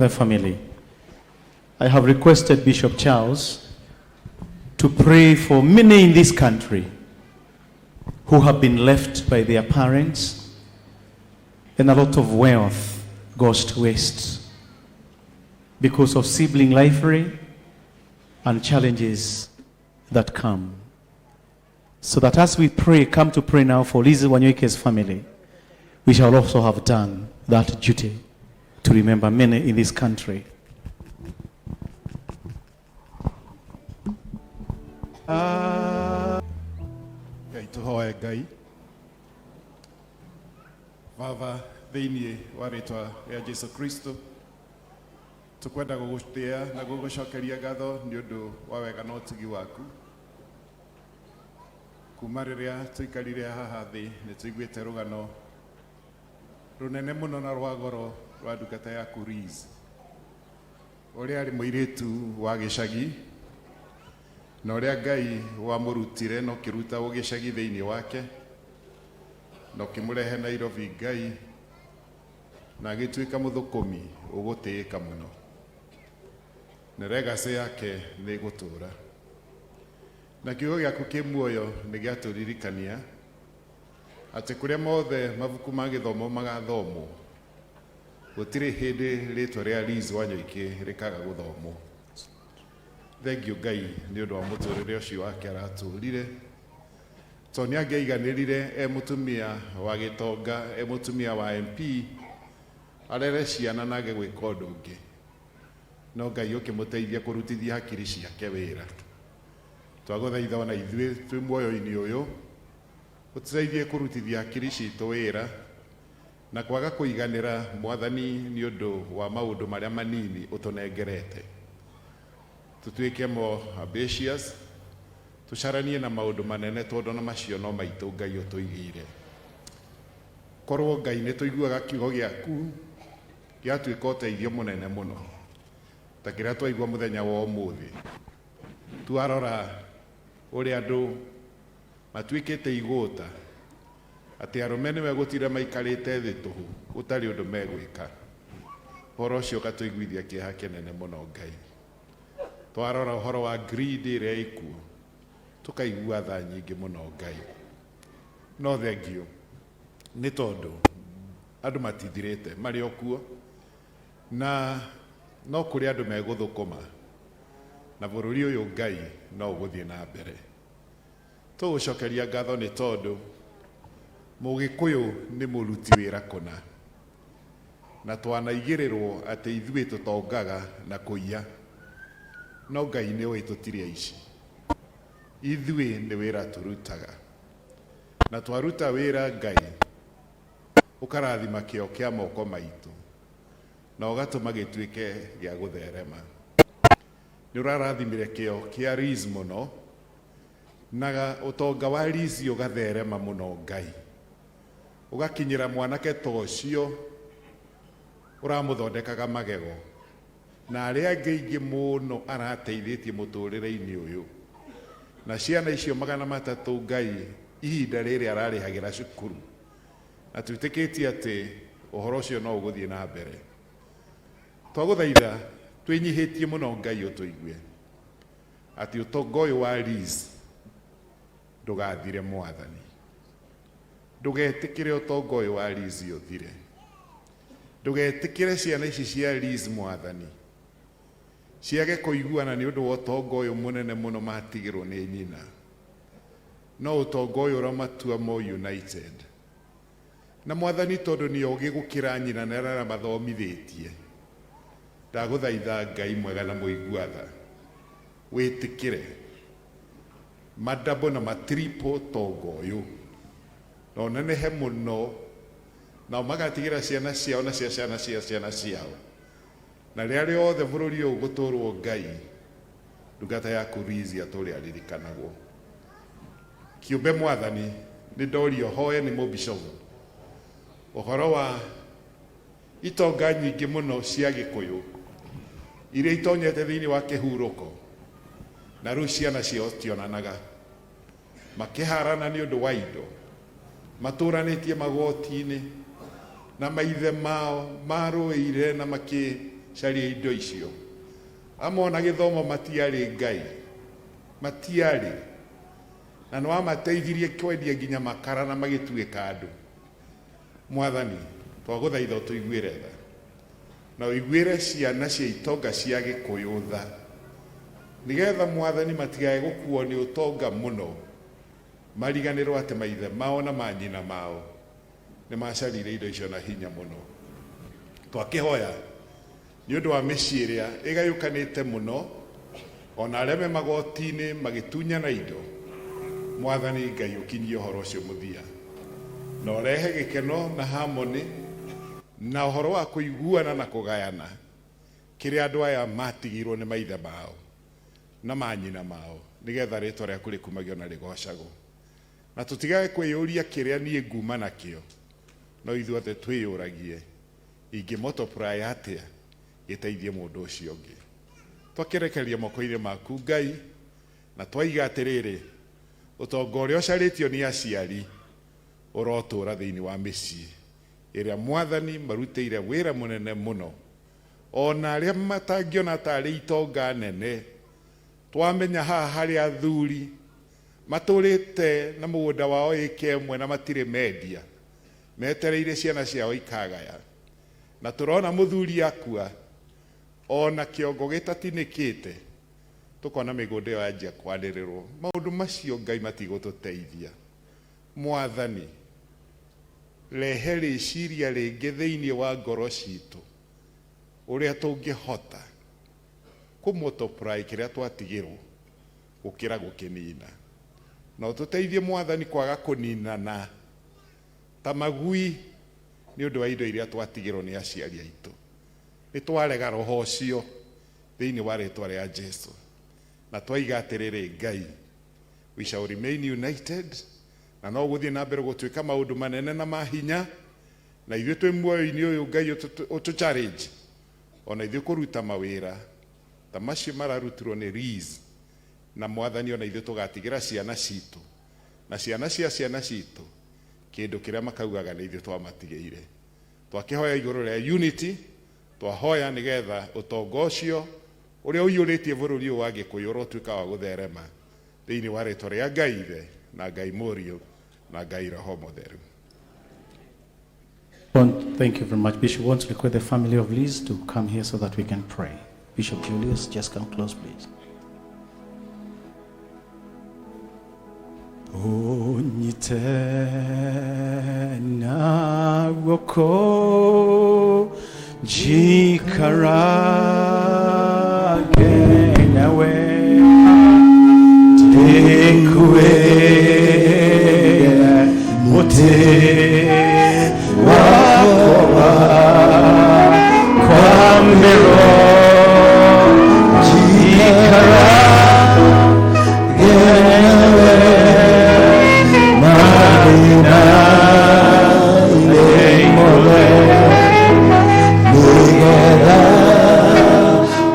The family. I have requested Bishop Charles to pray for many in this country who have been left by their parents, and a lot of wealth goes to waste because of sibling rivalry and challenges that come. So that as we pray, come to pray now for Liz Wanyoike's family, we shall also have done that duty to remember many in this country. Ngai tũhoe. Ngai Baba, thĩinĩ wa rĩtwa rĩa Jesu Kristo, tũkwenda gũgũtĩa na gũgũcokeria ngatho nĩ ũndũ wa wega na ũtugi waku. Kuma rĩrĩa tũikarire haha thĩ, nĩ tũiguĩte rũgano rũnene mũno na rwa goro rwa ndungata yaku Liz, ũrĩa arĩ mũirĩtu wa gĩcagi na ũrĩa Ngai wamũrutire na ũkĩruta ũgĩcagi thĩinĩ wake na ũkĩmũrehe Nairobi, Ngai, na agĩtuĩka mũthũkũmi ũgũtĩĩka mũno, na legacy yake nĩ ĩgũtũũra. Na kiugo gĩaku kĩ muoyo nĩ gĩatũririkania atĩ kũrĩa mothe mabuku ma gĩthomo magathomwo, gũtirĩ hĩndĩ rĩtwa rĩa Liz Wanyoike rĩkaga gũthomwo. Thengiũ, Ngai, nĩ ũndũ wa mũtũrĩre ũcio wake aratũrire, tondũ nĩ angĩaiganĩrire e mũtumia wa gĩtonga, e mũtumia wa MP, arere ciana na age gwĩka ũndũ ũngĩ, no Ngai ũkĩmũteithia kũrutithia hakiri ciake wĩra. Twagũthaitha ona ithuĩ twĩ muoyo-inĩ ũyũ, ũtũteithie kũrutithia hakiri citũ wĩra na kwaga kũiganĩra, Mwathani, nĩ ũndũ wa maũndũ marĩa manini ũtũnengerete. Tũtuĩke more ambitious, tũcaranie na maũndũ manene, tondũ na macio no maitũ Ngai ũtũigĩire. Korwo, Ngai, nĩ tũiguaga kiugo gĩaku gĩatuĩka ũteithio mũnene mũno ta kĩrĩa twaigua mũthenya wa ũmũthĩ. Twarora ũrĩa andũ matuĩkĩte igũta, atĩ arũme nĩwe gũtira maikarĩte thĩ tũhũ gũtarĩ ũndũ megwĩka, ũhoro ũcio ũgatũiguithia kĩeha kĩnene mũno, Ngai. Twarora ũhoro wa greed ĩrĩa ĩkuo, tũkaigua tha nyingĩ mũno, Ngai. No thengio nĩ tondũ andũ matithirĩte, marĩ o kuo, na no kũrĩ andũ megũthũkũma na bũrũri ũyũ, Ngai, no ũgũthiĩ na mbere. Tũgũcokeria ngatho nĩ tondũ Mũgĩkũyũ nĩ mũruti wĩra kũna, na twanaigĩrĩrwo atĩ ithuĩ tũtongaga na kũiya, no Ngai nĩ ũĩ tũtirĩ aici. Ithuĩ nĩ wĩra tũrutaga, na twaruta wĩra, Ngai, ũkarathima kĩo kĩa moko maitũ na ũgatũma gĩtuĩke gĩa gũtherema. Nĩ ũrarathimire kĩo kĩa Liz mũno, na ũtonga wa Liz ũgatherema mũno, Ngai, ũgakinyĩra mwanake ta ũcio ũramũthondekaga magego na arĩa angĩ aingĩ mũno arateithĩtie mũtũrĩre-inĩ ũyũ, na ciana icio 300, Ngai, ihinda rĩrĩ ararĩhagĩra cukuru, na twĩtĩkĩtie atĩ ũhoro ũcio no ũgũthiĩ na mbere. Twagũthaitha twĩnyihĩtie mũno, Ngai, ũtũigue atĩ ũtonga ũyũ wa Liz ndũgathire. Mwathani, ndũgetĩkĩre ũtonga ũyũ wa Liz ũthire. Ndũgetĩkĩre ciana ici cia Liz, Mwathani, ciage kũiguana nĩ ũndũ wa ũtonga ũyũ mũnene mũno matigĩrwo nĩ nyina, no ũtonga ũyũ ũramatua more united. Na Mwathani, tondũ nĩ ogĩ gũkĩra nyina na arĩa mathomithĩtie, ndagũthaitha, Ngai mwega na mũigua tha, wĩtĩkĩre madouble na matriple ũtonga ũyũ na ũnenehe mũno, nao magatigĩra ciana ciao na cia ciana cia ciana ciao, na rĩrĩa rĩothe bũrũri ũyũ ũgũtũrwo, Ngai, ndungata yaku Liz atũre aririkanagwo kĩũmbe. Mwathani, nĩ ndorio hoe nĩ mũbishofu ũhoro wa itonga nyingĩ mũno cia Gĩkũyũ iria itonyete thĩinĩ wa kĩhurũko, na rĩu ciana ciao tionanaga, makĩharana nĩ ũndũ wa indo, matũranĩtie magoti-inĩ, na maithe mao marũĩire na makĩ. Magĩcaria indo icio. Amwe ona gĩthomo matiarĩ, Ngai, matiarĩ, na nĩ wamateithirie kwendia nginya makara na magĩtuĩka andũ. Mwathani, twagũthaitha ũtũiguĩre tha na ũiguĩre ciana cia itonga cia Gĩkũyũ tha, nĩgetha, Mwathani, matigae gũkuo nĩ ũtonga mũno mariganĩrwo atĩ maithe mao na manyina mao nĩ macarire indo icio na hinya mũno. Twakĩhoya nĩ ũndũ wa mĩciĩ ĩrĩa ĩgayũkanĩte mũno, ona arĩa me magoti-inĩ magĩtunyana indo. Mwathani Ngai, ũkinyie ũhoro ũcio mũthia na ũrehe gĩkeno na harmony na ũhoro wa kũiguana na kũgayana kĩrĩa andũ aya matigirwo nĩ maithe mao na manyina mao, nĩgetha rĩtwa rĩaku rĩkumagio na rĩgocagwo, na tũtigage kwĩyũria kĩrĩa niĩ nguma nakĩo, no ithuothe twĩyũragie ingĩ multiply atĩa gĩteithie mũndũ ũcio ũngĩ. Twakĩrekeria moko-inĩ maku, Ngai, na twaiga atĩrĩrĩ, ũtonga ũrĩa ũcarĩtio nĩ aciari ũrotũra thĩinĩ wa mĩciĩ ĩrĩa, Mwathani, marutĩire wĩra mũnene mũno, ona arĩa matangĩona tarĩ itonga nene. Twamenya haha harĩ athuri matũrĩte na mũgũnda wao ĩka ĩmwe na matirĩ mendia, metereire ciana ciao ikagaya, na tũrona mũthuri akua ona kĩongo gĩtatinĩkĩte, tũkona mĩgũnda ĩyo yanjia kwanĩrĩrwo. Maũndũ macio, Ngai, matigũtũteithia. Mwathani, rehe rĩciria rĩngĩ thĩinĩ wa ngoro citũ ũrĩa tũngĩhota kũ multiply kĩrĩa twatigĩrwo gũkĩra gũkĩnina, na ũtũteithie, Mwathani, kwaga kũninana ta magui nĩ ũndũ wa indo iria twatigĩrwo nĩ aciari aitũ. Nĩ twarega roho ũcio thĩinĩ wa rĩtwa rĩa Jesu, na twaiga atĩrĩrĩ, Ngai, we shall remain united, na no gũthiĩ na mbere gũtuĩka maũndũ manene na mahinya, na ithuĩ twĩ muoyo-inĩ ũyũ, Ngai, ũtũ challenge ona ithuĩ kũruta mawĩra ta macio mararutirwo nĩ Liz, na Mwathani, ona ithuĩ tũgatigĩra ciana citũ na ciana cia ciana citũ kĩndũ kĩrĩa makaugaga nĩ ithuĩ twamatigĩire. Twakĩhoya igũrũ rĩa unity, twahoya nĩgetha ũtonga ũcio ũrĩa ũiyũrĩtie bũrũri ũyũ wa Gĩkũyũ ũrotuĩka wa gũtherema thĩinĩ wa rĩtwa rĩa Ngai Ithe na Ngai Mũriũ na Ngai Roho Mũtheru. Thank you very much. Bishop, want to request the family of Liz to come here so that we can pray. Bishop Julius, just come close, please. Unyite na guoko njikarage nawe ndikuwere muti wakwa kwambero njikarage nawe mathĩna mothe nĩgetha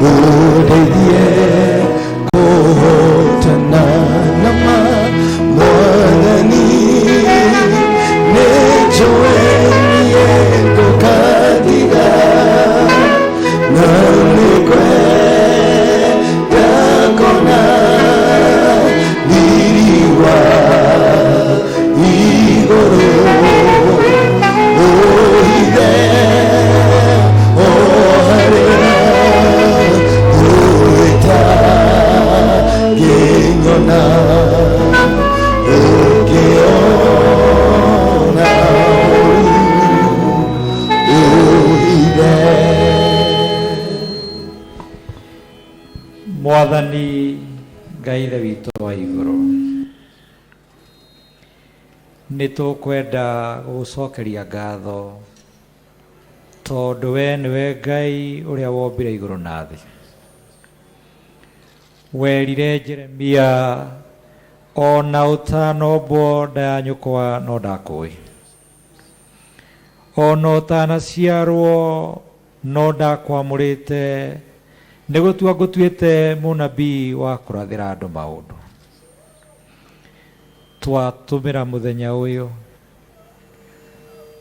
ũndeithie kũhotana nama. Mwathani, nĩnjũĩ niĩ ngũkandiga na nĩngwenda kuona riri wa igũrũ ũhithe o harĩa ũtangĩnyona ũngĩona ũhithe. Mwathani Ngai Ithe witũ wa igũrũ, nĩ tũkwenda gũgũcokeria ngatho tondũ we nĩwe Ngai ũrĩa wombire igũrũ na thĩ. Werire Jeremia, ona ũtanombwo nda ya nyũkwa no ndakũĩ, ona ũtanaciarwo no ndakwamũrĩte nĩ gũtua ngũtuĩte mũnabii wa kũrathĩra andũ maũndũ. Twatũmĩra mũthenya ũyũ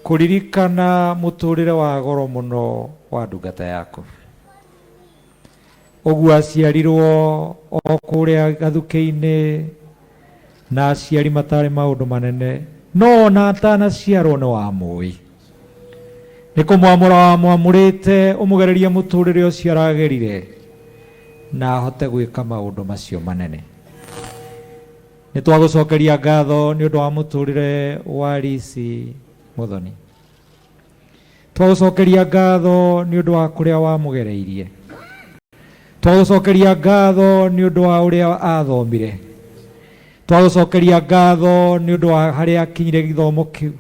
kũririkana mũtũrĩre wa goro mũno wa ndungata yaku. Ũguo aciarirwo o kũrĩa gathukĩ-inĩ na aciari matarĩ maũndũ manene, no ona atanaciarwo nĩ wamũĩ. Nĩ kũmwamũra wamwamũrĩte ũmũgererie mũtũrĩre ũcio aragerire na ahote gwĩka maũndũ macio manene. Nĩ twagũcokeria ngatho nĩ ũndũ wa mũtũrĩre wa Liz Muthoni. Twagũcokeria ngatho nĩ ũndũ wa kũrĩa wamũgereirie. Twagũcokeria ngatho nĩ ũndũ wa ũrĩa athomire. Twagũcokeria ngatho nĩ ũndũ wa harĩa akinyire gĩthomo kĩu.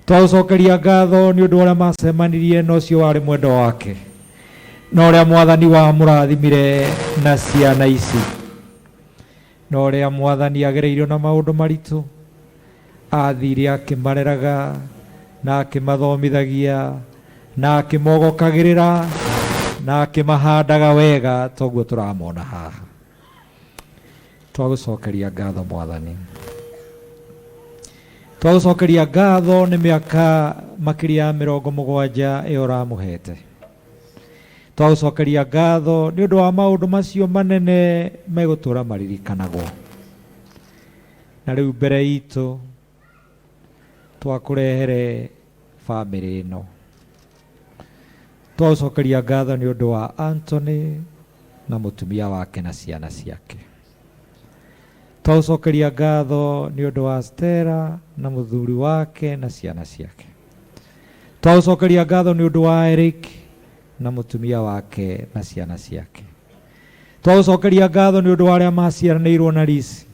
Twagũcokeria ngatho nĩ ũndũ wa ũrĩa macemanirie na ũcio warĩ mwendwa wake, na ũrĩa Mwathani wamũrathimire na ciana ici, na ũrĩa Mwathani agereirio na maũndũ maritũ, athire akĩmareraga na akĩmathomithagia na akĩmogokagĩrĩra na akĩmahandaga wega toguo tũramona haha. Twagũcokeria ngatho Mwathani. Twagũcokeria ngatho nĩ mĩaka makĩria ya 70 ĩyo ũramũhete. Twagũcokeria ngatho nĩ ũndũ wa maũndũ macio manene megũtũra maririkanagwo. Na rĩu mbere itũ twakũrehere bamĩrĩ ĩno. Twagũcokeria ngatho nĩ ũndũ wa Anthony na mũtumia wake na ciana ciake. Twagũcokeria ngatho nĩ ũndũ wa Stella na mũthuri wake na ciana ciake. Twagũcokeria ngatho nĩ ũndũ wa Eric na mũtumia wake na ciana ciake. Twagũcokeria ngatho nĩ ũndũ wa arĩa maciaranĩirwo na Liz.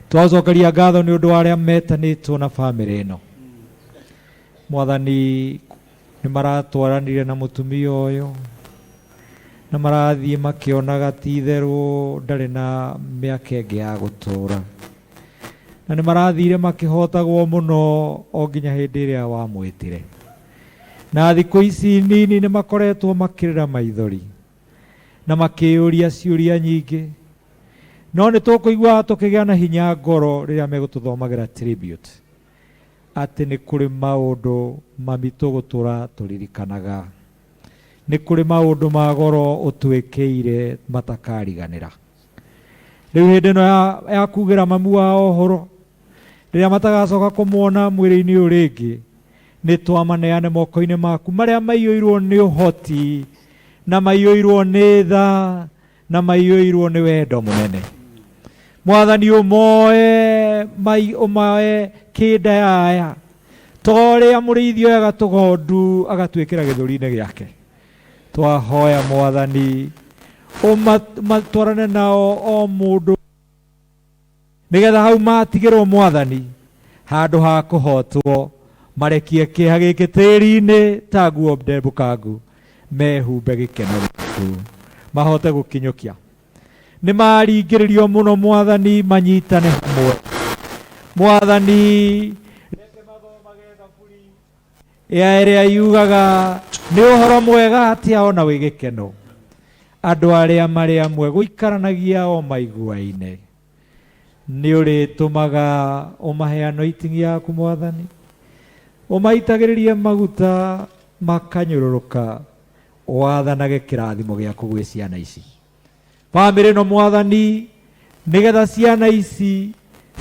Twagũcokeria ngatho nĩ ũndũ wa arĩa metanĩtwo na bamĩrĩ ĩno. Mwathani nĩ maratwaranire na mũtumia ũyũ na marathiĩ makĩonaga ti itherũ ndarĩ na mĩaka ĩngĩ ya gũtũra. Na nĩ marathire makĩhotagwo mũno o nginya hĩndĩ ĩrĩa wamwĩtire. Na thikũ ici nini nĩ makoretwo makĩrĩra maithori na makĩyũria ciũria nyingĩ. No nĩ tũkũigua tũkĩgĩa na hinya ngoro rĩrĩa megũtũthomagĩra tribute atĩ nĩ kũrĩ maũndũ mami tũgũtũra tũririkanaga. Nĩ kũrĩ maũndũ ma goro ũtwĩkĩire matakariganĩra. Rĩu hĩndĩ ĩno ya kugĩra mamu wao ũhoro, rĩrĩa matagacoka kũmuona mwĩrĩ-inĩ ũyũ rĩngĩ, nĩ twamaneane moko-inĩ maku marĩa maiyũirwo nĩ ũhoti na maiyũirwo nĩ tha na maiyũirwo nĩ wendo mũnene. Mwathani ũmoe ũmoe kĩnda yaya ta ũrĩa mũrĩithi oyaga tũgondu agatuĩkĩra gĩthũri-inĩ gĩake. Twahoya Mwathani ũmatwarane nao o mũndũ nĩgetha hau matigĩrwo Mwathani handũ ha kũhotwo marekie kĩeha gĩkĩ tĩri-inĩ ta nguo ndembũkangu, mehumbe gĩkeno gĩaku mahote gũkinyũkia. Nĩ maringĩrĩrio mũno Mwathani manyitane hamwe. Mwathani reke mathomage thaburi ya ĩrĩa yugaga nĩ ũhoro mwega atĩa ona wĩ gĩkeno andũ arĩa marĩ amwe gũikaranagia o maiguaine. Nĩ ũrĩtũmaga ũmahe anointing yaku Mwathani, ũmaitagĩrĩrie maguta makanyũrũrũka, wathanage kĩrathimo gĩaku gwĩ ciana ici. Bamĩrĩ ĩno Mwathani, nĩgetha ciana ici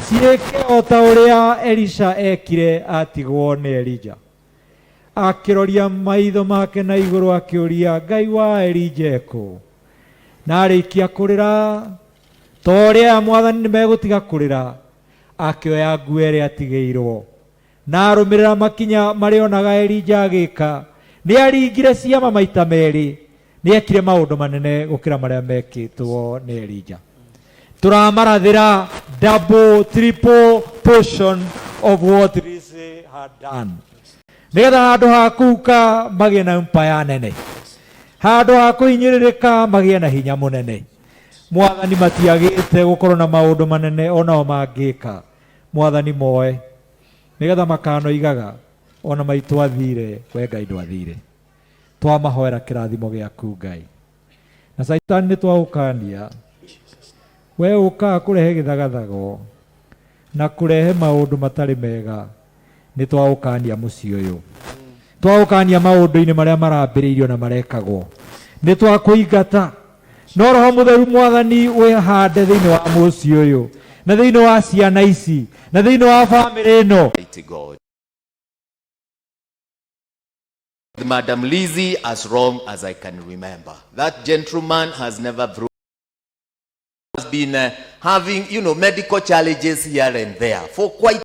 ciĩke o ta ũrĩa Elisha ekire atigwo nĩ Elija. Akĩroria maitho make na igũrũ akĩũria Ngai wa Elija ekũ? Na arĩkia kũrĩra, ta ũrĩa aya Mwathani nĩ megũtiga kũrĩra, akĩoya nguo ĩrĩa atigĩirwo. Na arũmĩrĩra makinya marĩonaga Elija agĩka. Nĩ aringire ciama maita merĩ. Nĩ ekire maũndũ manene gũkĩra marĩa mekĩtwo nĩ Elija. Tũramarathĩra double, triple portion of what Lizzy had done. Nĩgetha handũ ha kuka magĩe na empire nene, handũ ha kũhinyĩrĩrĩka magĩe na hinya mũnene. Mwathani matiagĩte gũkorwo na maũndũ manene onao mangĩka. Mwathani moe nĩgetha makanoigaga ona maitũ athire, we Ngai ndwathire. Twamahoera kĩrathimo gĩaku Ngai. Na Caitani nĩ twagũkania, we ũkaga kũrehe gĩthagathago na kũrehe maũndũ matarĩ mega, nĩ twagũkania mũciĩ ũyũ. Twagũkania maũndũ-inĩ marĩa marambĩrĩirio na marekagwo. Nĩ twakũingata. No Roho Mũtheru, Mwathani, wĩhande thĩinĩ wa mũciĩ ũyũ na thĩinĩ wa ciana ici na thĩinĩ wa bamĩrĩ ĩno. Mighty God. Madam Lizzie, as long as I can remember. That gentleman has never broken, has been having, medical challenges here and there for quite